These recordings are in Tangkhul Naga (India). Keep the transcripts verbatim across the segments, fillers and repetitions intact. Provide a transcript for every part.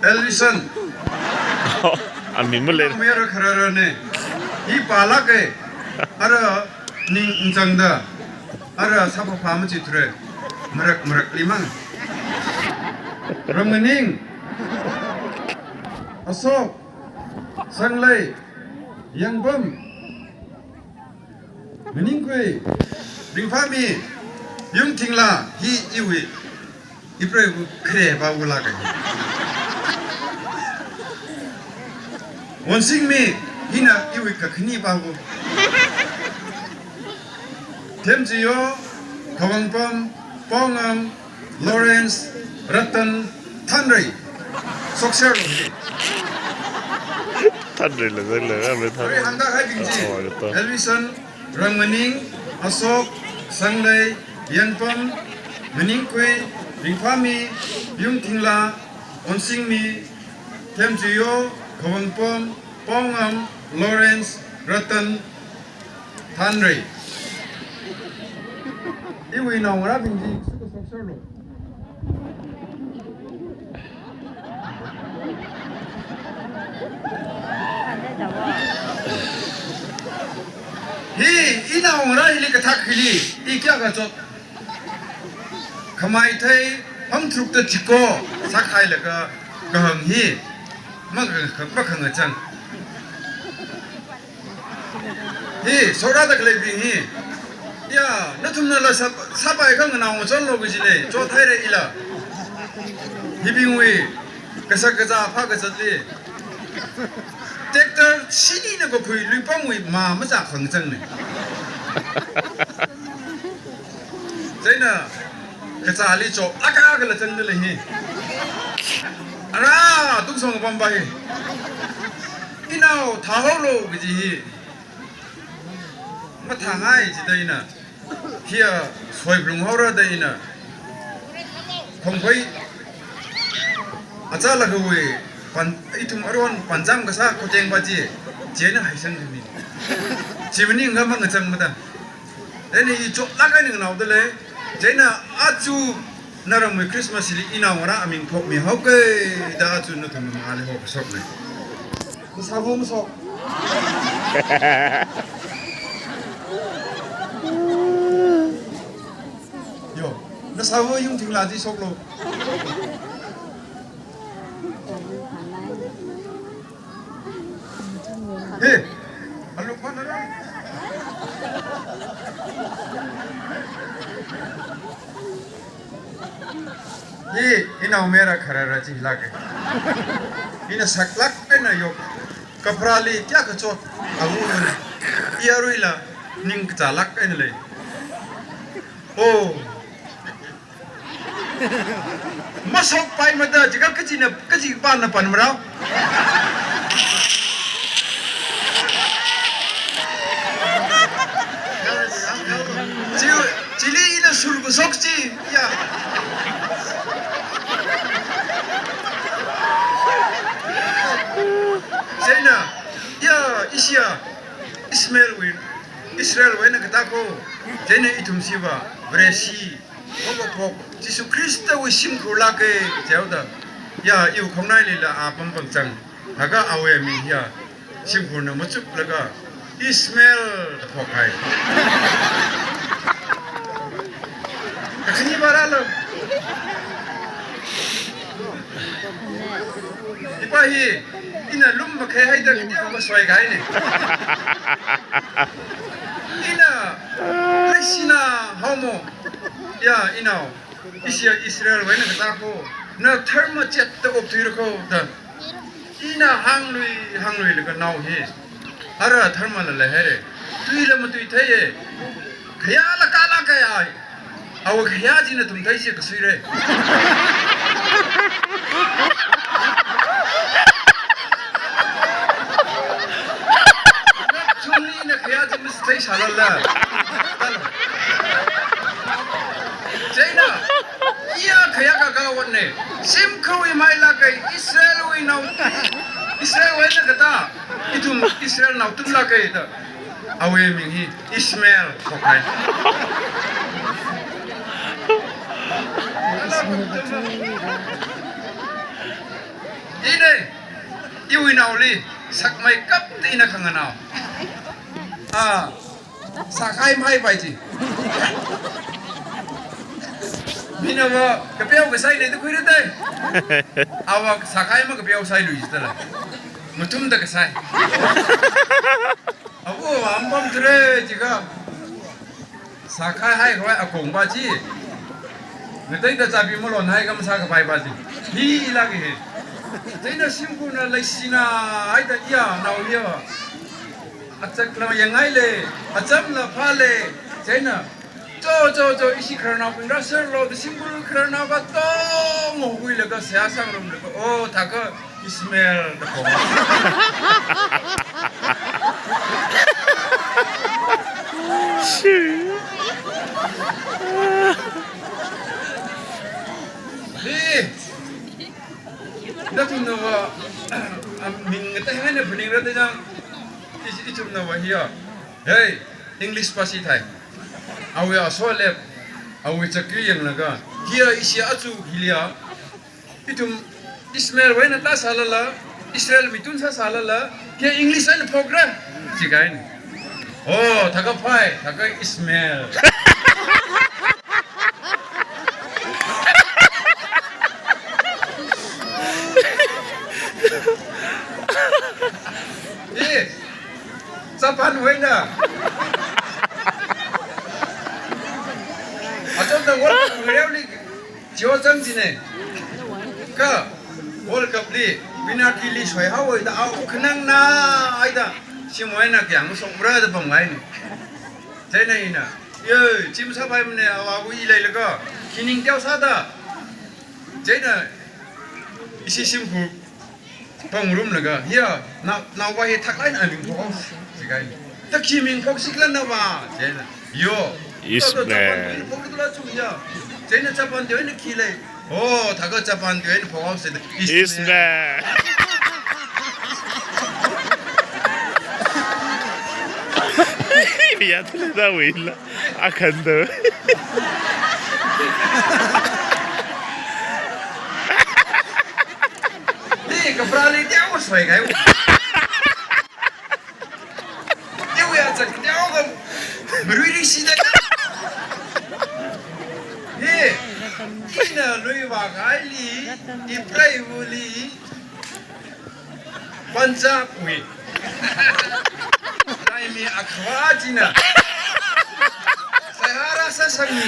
Elvison. Aming male. Mayara khararane. Hi pālāke. Ara ning nzangda. Ara sāphaphā machithura. Marak marakli mang. Ramnganing. Ashok. Sanglei. Yangpam. Maningkhui, Ringphāmi, Yungthingla, hi iwui, iprei khare pāwui lāka. Wonsingmi, hina iwui kakhane pāwui. Themchiyo, Khawangpam, Pongam, Lawrence, Ratan, Thanrei. Soksharlo hi. Thanreila zangla, ramle Thanrei. Hangda haibing chi. Oh, oh, ito. Elvison, Ramnganing, Ashok, Sanglei, Yangpam, Maningkhui, Ringphāmi, Yungthingla, Wonsingmi, Themchiyo, Khawangpam, Pongam, Lawrence, Ratan, Thanrei. Iwui naongarābing chi, suka soksharlo. Hi, inaongarā hili kathak hili, i kayākha chot. Khamaithei, hangtharukta chiko, sākhailaga, kahāng hi, makha-, makhangachang. Hi, sorada khaleibing hi. Ya, nathumnala sāp-, sāpai khanganao chonlo kaji lei, chothaira ila. Hibingwui, kasak kazā phākazatli. Tractor shinina kakhui luipamwui mā mazākhangachang ne. Chieina, kazāli cho, laka kala changda lei hi. Ara, tungsong pampa hi. Inao, thāhaolo kaji hi. Mathāngai jida ina. Hiya, soiplung haora da ina. Khongkhoi. Achālakha wui, pan, ithum aruihon pancham kasā khoteng pa chi. Chieina haisang kami. Chi maningakha mangachang mada. Eni i chotlāk eina nganaoda lei. Chieina aja naramwui Christmas li inaongarā aming phokmihaoke da aja nathum mangāli hokashok lei. Masāva masok. Yo, nasāva Yungthingla chi soklo. He, aluk mana ra? Hi, inao mayara kharara chi lāke. Ina saklāk eina yok. Kaprali kayākha chot. Amu nuna. I aruila, ning kazālāk eina lei. Oh. Masokpai mada, jiakha kachina, kachi pana pan marao. Chi, chili ina sur kasok chi, ya. Chieina, ya, Asia, Ishmaelwui, Israelwui eina katā ko, chieina ithum siva, Vareshi, Makaphok, Jesu Khristawui shimkhur lāke, jihaoda. Ya, iwui khongnailila a pampangchang. Laga awui aming hiya, shimkhurna machuplaga, Ishmael da phokhai. Kakhane pa rālo. Ipa hi, ina lum makhaihaida kateokha soikahai ne. Ina, leishina haomo. Ya, inao. Ishi Israelwui eina katā ko. Na dharma chetta okthuira ko da. Ina hānglui, hāngluilaga nao hi. Ara dharmala leihaire. Tuila matuitheiye. Khayāla kālāka ai. Awui khayā chi nathum theisi kasuire. Nathumli ina khayā chi masāthei sālala. Chieina, iya khayā kakā wan ne. Shimkhurwui mai lāke, Israelwui nao, Israelwui eina katā. Ithum Israel naotum lāke da. Awui ming hi Ishmael phokhai. Ina, iwui naoli sakmeikapta ina khanganao. Ah, sākahai mahaipai chi. Minava kapeo kasai lei da khuira te. Ava sākahai makapeosai lui jitala. Mathumda kasai. Awo, ampam ture jiakha. Sākahai khavai akongpa chi. Ngateida chābi malonhai kha masākapaipa chi. Hi ilaki hi. Chieina shimkhurna leishina haida iya nao iya. Achakla yangngai lei, achamla phā lei. Chieina, cho, cho, cho, ishi khararnaobing rāserlo da shimkhur khararnao katong huilaga seihā sāngarumlaga, oh, thākha Ishmael da kho. Hi. Nathumnava, ah, ming ngateihai eina phaningra da jang. Ishi, ithumnava hiya. Hey, English pa shithai. Awui aso lep, awui chakri yanglaga. Hiya ishi achu hiliya. Ithum Ishmael wui eina tāsālala, Israel mi tun sāsālala, hiya English eina phokra. Chikahaina. Oh, thākha phai, thākha Ishmael. Eh, Japan wui eina. Achon da World Cup ngareo li, jio chang jine. Kha, World Cup li, penalty li shoihaowa da, a u khanangna, haida, shimwui eina kayang shokmara da pamngaina. Chieina ina, yo, chim sāpaimane, awui leilaga, khi ning teo sāda. Chieina, ishi shimkhur pangrumlaga, hiya, na, naopa hi thaklāk eina aming phok, chikahaina. Thākha khi ming phok sikla nava, chieina. Yo. Ishmael. Thākha Japan wui eina phokla chungya. Chieina Japan teo eina khi lei. Oh, thākha Japan teo eina phokhaosa da. Ishmael. Ishmael. Yathale da wila. Akhanda. Ni kaprali teo soikahai. Teo ya chak teo kam. Marui ri shida. He. Ina lui vākahaili, ipreiwuili. Punjab wui raimi akhava china seihā rāsāsangmi.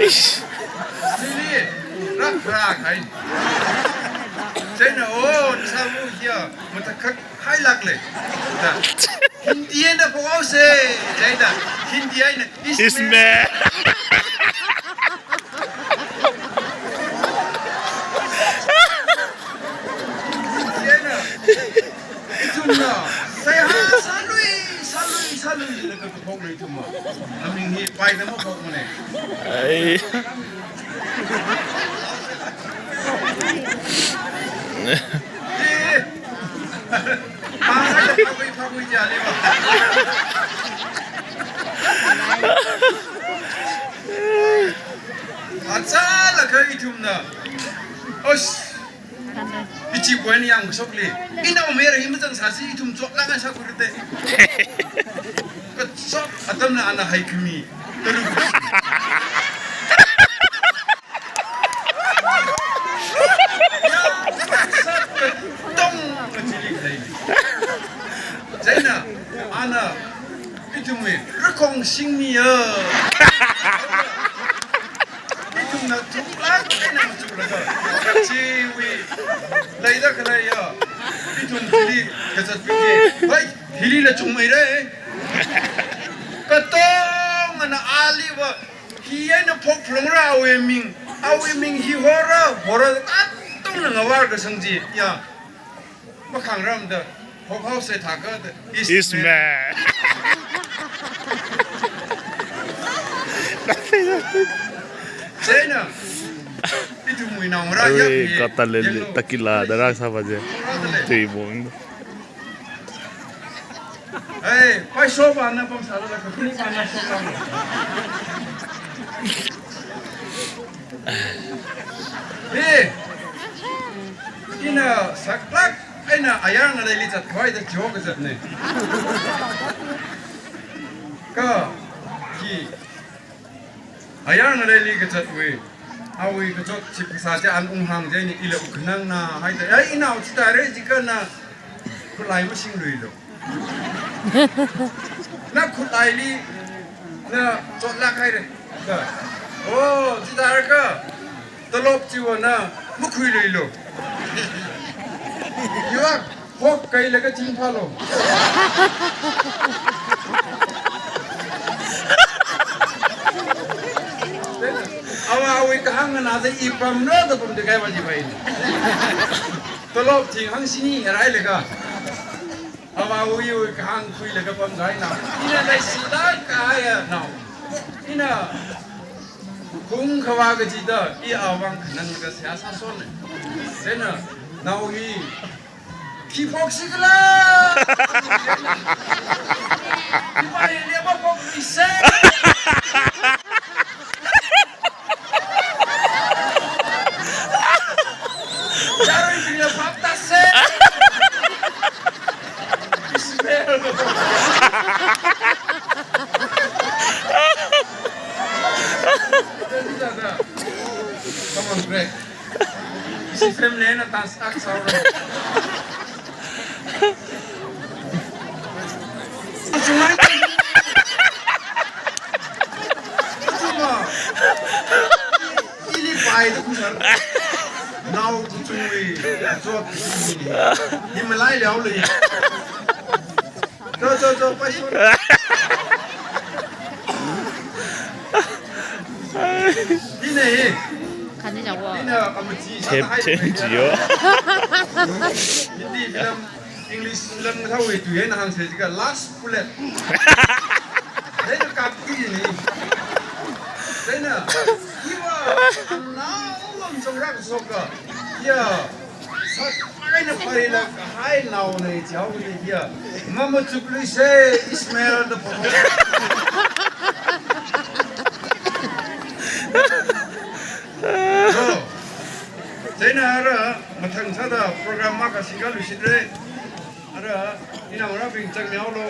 Ish. Chili rākharā kahai. Chieina, oh, nasamu hiya matakhak hailāk lei. Da. Hindi eina phokhaosa, chieina. Hindi eina. Ishmael. Ishmael. Chieina. Ithumna. Seihā sālui, sālui, sālui. Laga kaphok lei ithumva. Aming hi paida maphokmane. Ai. Eh. Achālakha ithumna. Osh. Ichiwui eina yangshokli. Inaomayara hi mazangsāsi ithum chotlāk eina sākhuira te. Kachot atamna ana haikhami. Taru. Ya, sat katong kachili khalei. Chieina, ana, ithumwui, rakong shingmi ya. Ithumna thuklāk eina machulaga. Chiwui, leida khalei ya. Ithum hili, kazat piki. Hai, hilila chungmeira. Katong ana aliva. Hi eina phokphalungra awui ming, awui ming hi hora, hora katongna ngavār kasang chi, ya. Makhangram da, phokhaosa thākha da, Ishmael. Ishmael. Chieina, ithumwui naongarā ya, Ui, hi, katalele, yanglu. Takila, da rāsāpa je. Rāsāle. Tui bong. Ei, paisho bana pamsālala, kakhuni bana shokla. Hi, ina saklāk eina ayar ngaleili zatkhavai da jokazatna. Kha, hi, ayar ngaleili kazatwui, awui kachot chi phasā chi ana unghāng chieina ila wukkhanangna haida, ei, inao chithāra jiakha na khutlai mashingluilu. Na khutlaili na chotlāk haira. Kha, oh, chithārakha tolop chiwui na makhuiluilu. Yuak, hok kailaga chingphālu. Avāwui kahāng nganāda ipamlo da pamda kaiva jiva ina. Tolop thing hangshini railaga, avāwui kahāng khuilaga pamkahaina. Ina leishida kahaiya nao. Ina kung khavā kachida, i awui vang khananglaga seihā sāsona. Chieina nao hi khi phoksikhala? Khi pai leva phokluisa. Yaruibingna phap tāsa. Ishmael. Come on, Greg. Ishi family na tas ak saura. Chungmei. Chungma. Ili pai da kusar. Nao kuchungwui. Chot kuchungwui. Ni malai liao le. Cho, cho, cho, paisho. Ina hi. Khani jawa. Ina kamachi sa. Thep hai cheng jiyo. Hindi film, English film thāwui tui eina hāngsa jiakha Last Bullet. Chieina kapki ni. Chieina, iva, nao lam chongrākashoka. Ya. Sākmei eina phaila kahai naona jihaoli ya. Mamachukluisa Ishmael da pho. So, chieina ara mathang sāda program makasingkha lushitra. Ara, ina marabing chang miaolo.